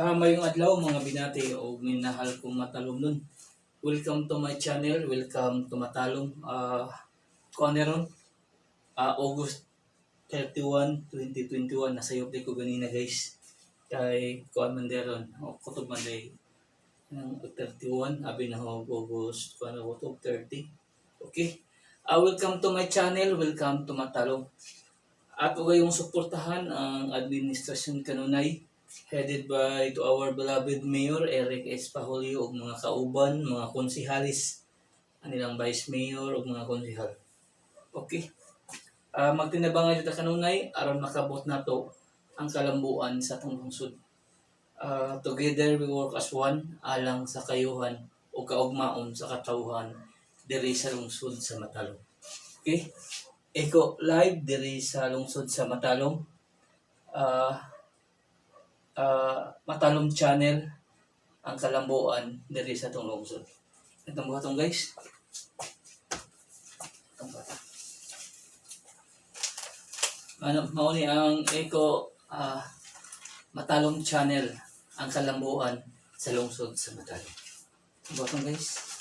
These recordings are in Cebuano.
Maayong adlaw, mga binati o minahal kong Matalomnon. Welcome to my channel, welcome to Matalom. Kuan ron, August 31, 2021, nasayop di ko ganina, guys. Kay kuan man deron, o kutob man day ng 31, abi na ho August, kuan na kutob 30. Okay. Welcome to my channel, welcome to Matalom. Ato kayong suportahan ang administrasyon kanunay headed by to our beloved Mayor Eric S. Pahulio ug mga kauban, mga konsehalis, anilang vice mayor ug mga konsehal. Okay. Magtinabangan ta kanunay aron makabot nato ang kalambuan sa atong lungsod. Together we work as one alang sa kayuhan o kaugmaon sa katawhan diri sa lungsod sa Matalom. Okay? Eco Live diri sa lungsod sa Matalom. Matalom Channel, ang kalambuan diri sa atong lungsod. Itong buhaton, guys. Itong buhaton. Ano, mao ni ang Eco Matalom Channel, ang kalambuan sa lungsod sa Matalom. Itong buhaton, guys.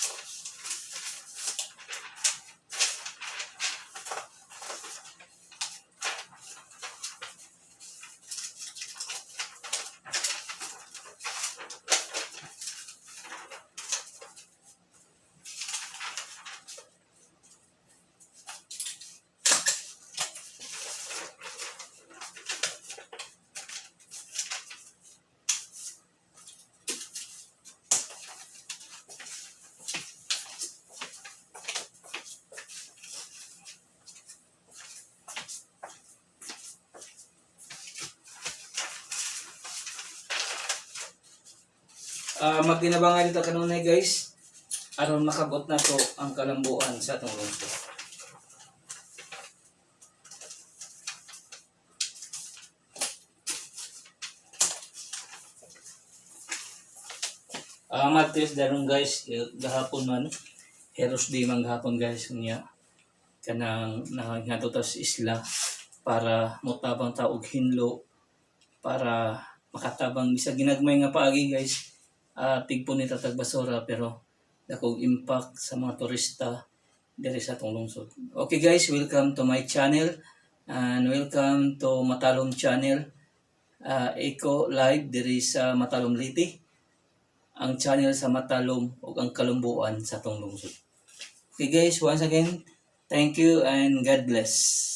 Magtinabangan dito kanunay, guys, aron makabot nato ang kalambuan sa atong lungsod. Martes daron, guys, gahapon man Heroes Day man gahapon, guys, niya kanang nangadto ta sa isla para motabang ta og hinlo para makatabang bisag ginagmay nga paagi, guys. Tigpon ni tatag basura pero dakong impact sa mga turista diri sa atong lungsod. Okay guys, welcome to my channel and welcome to Matalom Channel. Eco Live diri sa Matalom Leyte. Ang channel sa Matalom ug ang kalumbuan sa atong lungsod. Okay guys, once again, thank you and God bless.